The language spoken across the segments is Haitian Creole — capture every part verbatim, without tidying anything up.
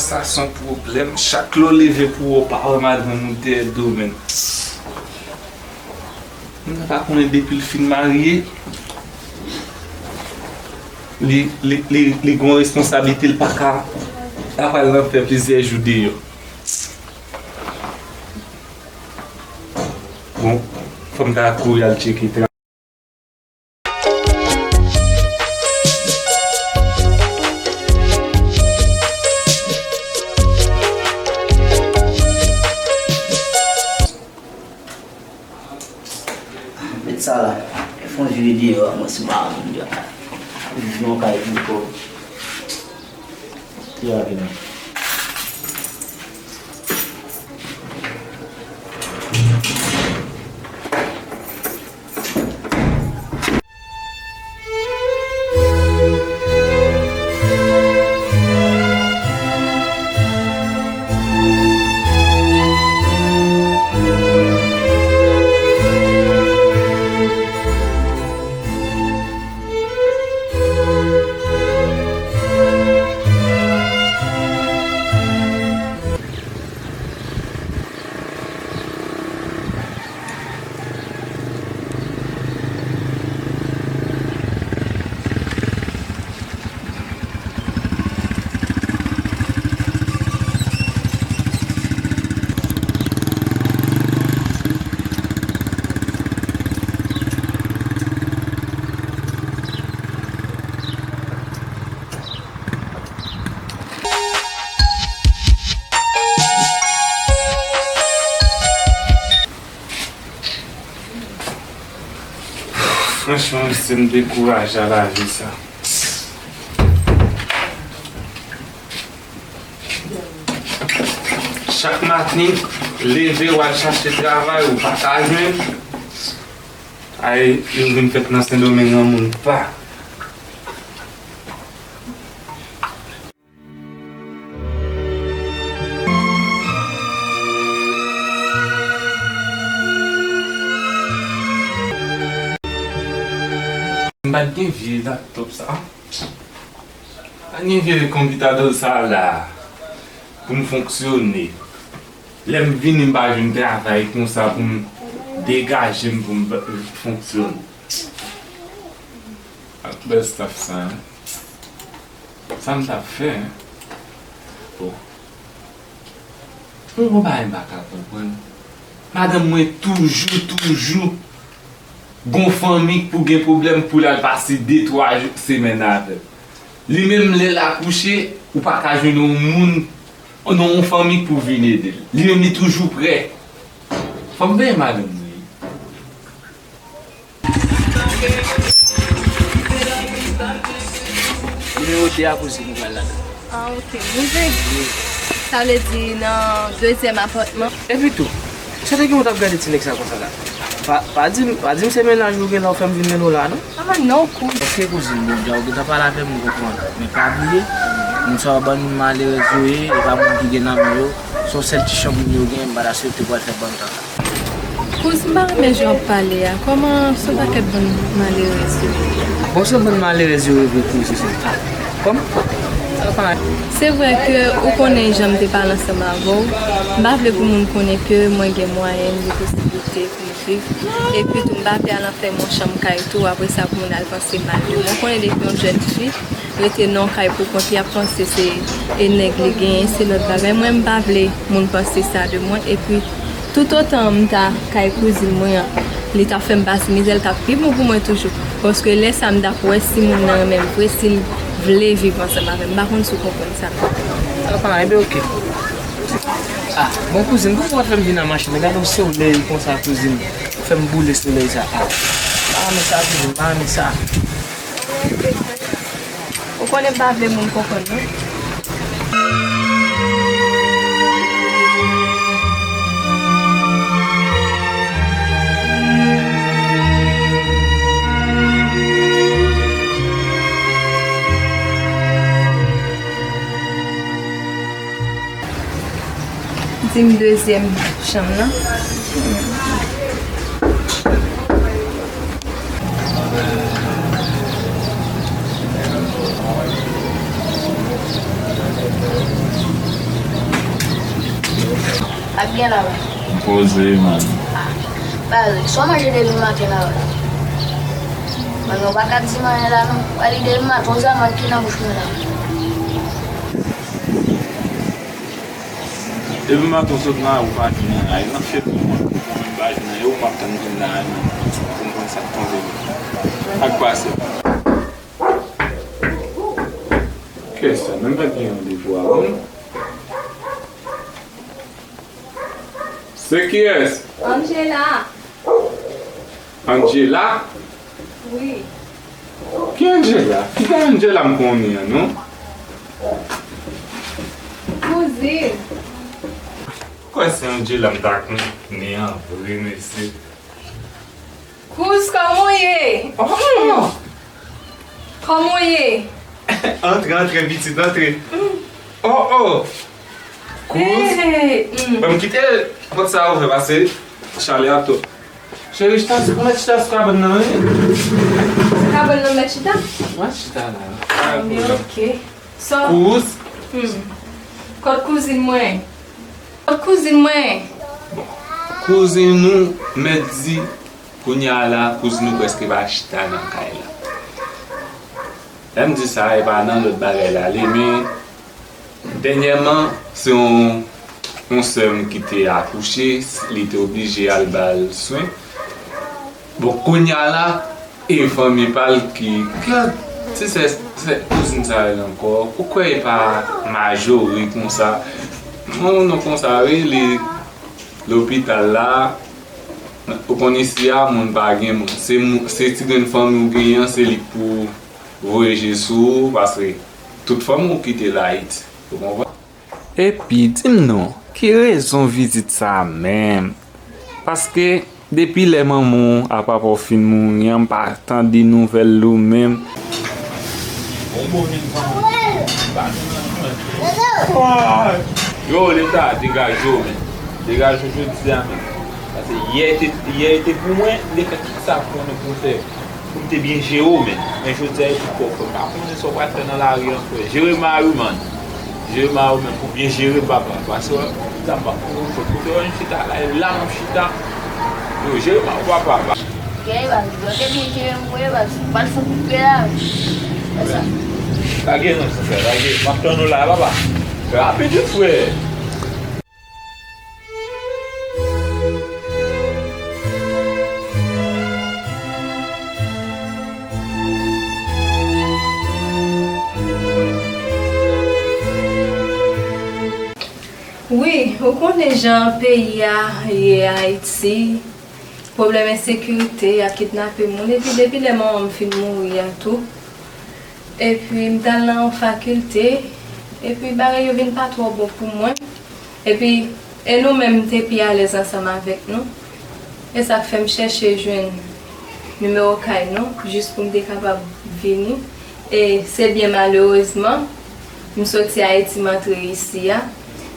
Sa se yon pwoblèm. Chak lè w leve pou wè w pa wè madanm ou dèyè do, menm. Moun nan pa konnen depi l fin marye, li, li, li, li gen yon responsablite, l pa ka, l ap al nan fè plizyè jou deyò. Bon, fò m ta kouri al tcheke travay. Met sa la. Fè yon vire deyò a, mwen si m pa wè moun dèyè. Viv nan kay pou kò. Ki lage la? Franchman, mesye, m dekouraje a lavi sa. Chak maten, leve w al chache travay, ou pa ka jwenn. Ay, yo vin fèt nan Sendomeng, yon moun pa. M pa t gen vye laptop sa. Pa t gen vye konpitadò sa la pou m fonksyone. Lè m vini, m pa jwenn travay konsa pou m degaje m, pou m fonksyone. Ak bèl staff sa, hein. Sa m t ap fè, hein. Bon. Mwen gon bagay m pa ka konprann. Madanm mwen toujou, toujou gon fanmi k pou gen pwoblèm pou l al pase de, twa jou, semèn avè l. Li menm, lè l akouche, ou pa ka jwenn yon moun, non, yon fanmi k pou vin ede l. Li menm, li toujou prè. Fò m veye madanm mwen. Nimewo de a, kouzin, nou pral ladan. Ah, ok. Rive. Wi. Sa vle di nan dezyèm apatman. Epi tou, sa te gen w t ap gade ti nèg sa konsa la? Pa, pa di m, pa di m se mennaj ou gen la w fè m vin mennen w la, non? Ah, non, kouz. Ok, kouzin, bon, jan w gentan pale avè m, m konprann. Men pa bliye, moun sa yo bann malerèz yo ye, e pa moun ki gen nanm yo. Se yon sèl ti chanm yo gen, m pa ta swete pou al fè bann tan sa. Kouz, m pa renmen jan w ap pale a. Kòman se yon pakèt bann malerèz yo ye? Bon, se bann malerèz yo ye vre, kouz, se sa. Kòman? Se vrè ke ou konnen jan m te pale ansanm avè w. M pa vle pou moun konnen ke mwen gen mwayen, gen posiblite pou m viv. Epi tou, m pa vle al anfème yon chanm kay tou, apre sa pou moun al panse mal de mwen. Ou konnen depi yon jèn fi rete nan yon kay pou kont li, ap panse se e nèg li genyen, se lòt bagay. Mwen, m pa vle moun panse sa de mwen. Epi, toutotan m ta kay kouzin mwen an, li t ap fè m pase mizè, l t ap pi bon pou mwen toujou. Paske lè sa, m t ap wè si moun nan renmen m vre, si l vle viv ansanm avè m. M pa konn si w konprann sa. Apa, enben, oke. Ah, bon, kouzin, poukisa w fè m vin nan machin? Gade yon solèy konsa, kouzin. Ou fè m boule solèy sa. Ah, m pa renmen sa, kouzin, m pa renmen sa. Ou konnen m pa vle moun konprann, non. Di m dezyèm chanm nan. Gen la, baz. Poze, man. Baz, sa w manje depi maten la, baz? Mwen, mwen pa ka di m anyen la, non. Wè li depi maten, yon zanmann ki nan bouch mwen la. Depi maten, w sot nan lari, ou pa jwenn anyen. Nan fyèt pou mwen, mwen menm pa jwenn anyen, ou m ap tann vin nan lari, pou m konn sa k tonbe. Sa k pase? Kiyès sa? Menm pa gen randevou avè m. Se kiyès? Angela. Angela? Wi. Ki Angela? Ki Angela m konnen an, non? Kouzin. Kwè se Angela m ta konnen an vre, mesye. Kouz, kòman w ye? Oh! Kòman w ye? Antre, antre, pitit, antre. Oh, oh! Kouz, hey, mm. Ban m kite pòt sa a ouvè, paske chalè a twòp. Cheri, chita, mèt chita sou kabann nan, wi. Sou kabann nan, mèt chita? Mèt chita la. Ah, wi, ok. So, Kouz. Hmm. Kot kouzin mwen? Kot kouzin mwen? Bon, kouzin nou, mèt di, kounye a la, kouzin nou prèske pa chita nan kay la. Lè m di sa, e pa nan lòt bagay la li, men dènyèman, se yon, yon sè m ki te akouche, li te oblije al ba l swen. Bon, kounye a la, e fanmi pa l ki, ki, se sè, sè kouzin sa yo ankò, ou kwè e pa Majori konsa? Yon non konsa, wi, li lopital la, ou konn isi a, moun pa gen moun. Se mou-, se ti grenn fanmi w genyen an, se li k pou voye je sou ou, paske tout fanmi w kite l Ayiti. Ou konprann? Epi, di m non, ki rezon vizit sa a menm? Paske, depi lè manman w a papa w fin mouri an, m pa tande nouvèl ou menm. Bon, bon, vin pran. Yo, Leta, degaje w, men. Degaje w jodi a, men. Paske yè te, yè te pou mwen, m te fè tout sa pou mwen pou fè. Pou m te byen jere w, men. Men jodi a, e pou kò w, frè. M pa konnen sa w pral fè nan lari an, frè. Jere mari w, man. Jere mari w, men, pou byen jere m, papa. Paske, sa m pa pou ou, frè. Kote w wè m chita la, e la m ap chita. Yo, jere mari w, papa. Gay, baz, bloke byen jere m, vre, baz. Ou pral fon koupe la. Fè sa. Lage non, frè, lage. M ap tann ou la, papa. Rapid wi, frè. Wi, ou konnen jan peyi a ye Ayiti, pwoblèm ensekirite, y ap kidnape moun, epi depi lè manman m fin mouri a tou, epi m t al nan yon fakilte, epi bagay yo vin pa twò bon pou mwen. Epi, e nou menm, m te pi alèz ansanm avèk nou. E sa k fè m chèche jwenn nimewo kay nou, jis pou m te kapab vini. E se byen malerezman, m soti Ayiti, m antre isi a.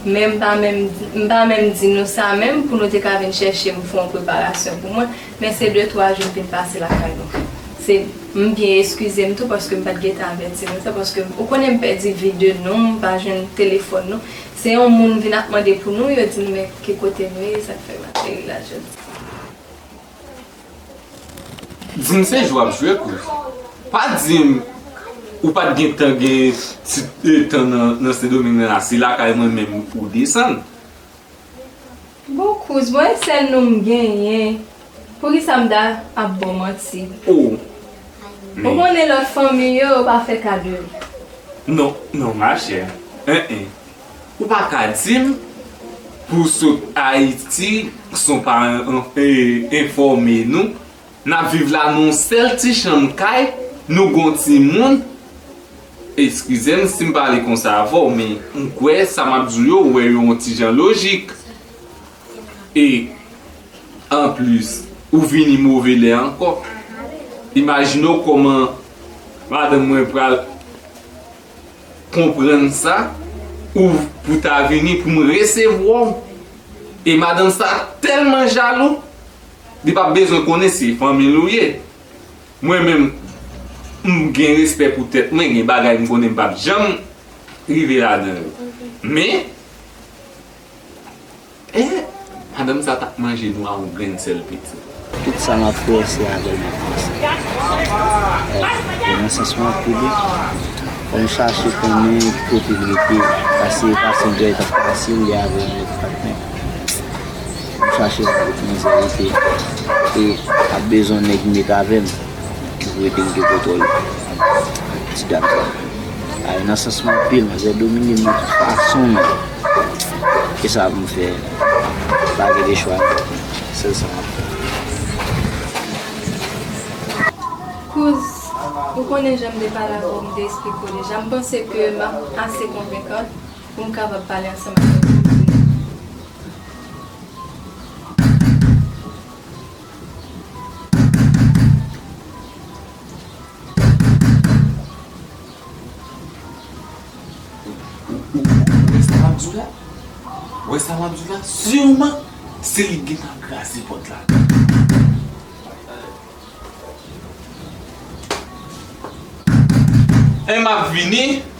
Men m pa menm, m pa menm di nou sa menm pou nou te ka vin chèche m fè yon preparasyon pou mwen. Men se de, twa jou m vin pase lakay nou. Se, m byen eskize m tou paske m pa t gentan avèti nou sa, paske ou konnen m pèdi vi de nou, m pa jwenn telefòn nou. Se yon moun vin ap mande pou nou, yo di m men ki kote nou ye, sa k fè m ateri la jodi. Di m se jwe w ap jwe, Kouz. Pa di m ou pa t gentan gen ti, e, tan nan, nan Sendomeng nan la, se lakay mwen menm ou desann. Bon, Kouz, bon, e sèl nou m genyen. Poukisa m ta ap ba w manti? Oh. Ou konnen lòt fanmi yo, yo pa fè kado. Non, non, machè. En, en. Ou pa ka di m pou sot Ayiti, san w pa en-, en-, enfòme nou. N ap viv la nan yon sèl ti chanm kay, nou gon timoun. Eskize m si m pale konsa avè w, men m kwè sa m ap di w yo, ou wè yo yon ti jan lojik. E, anplis, ou vini move lè ankò. Imajine w kòman madanm mwen pral konprann sa, ou pou ta vini pou m resevwa w. E madanm sa tèlman jalou, li p ap bezwen konnen se fanmi l ou ye. Mwen menm, m gen respè pou tèt mwen, gen bagay m konnen m p ap janm rive ladan yo. Men, e, Madanm sa t ap manje nou a yon grenn sèl piti. Tout sa m ap fè, se avè l m ap panse. E, e nan sans mwen ap pede, fò m chache konnen ki kote l rete, paske e pa si m t ap fasil, li avè yon lòt patnè. M chache nan tout mizè rete. E ap bezwen nèg met avè m. Pou ede m gen kontwòl ti dam sa. Ay, nan sans mwen anpil, manzè domine m nan tout fason, men. Kisa pou m fè? Pa gen de chwa. Sèl sa m ap fè. Kouz, ou konnen jan m te pale avè w, m te eksplike w deja. M panse ke m ap ase konvenkan pou m kapab pale ansanm avè w. Ou, ou, ou, ou wè sa m ap di w la? Ou wè sa m ap di w la? Siman, se li k gentan kraze pòt la. E m ap vini.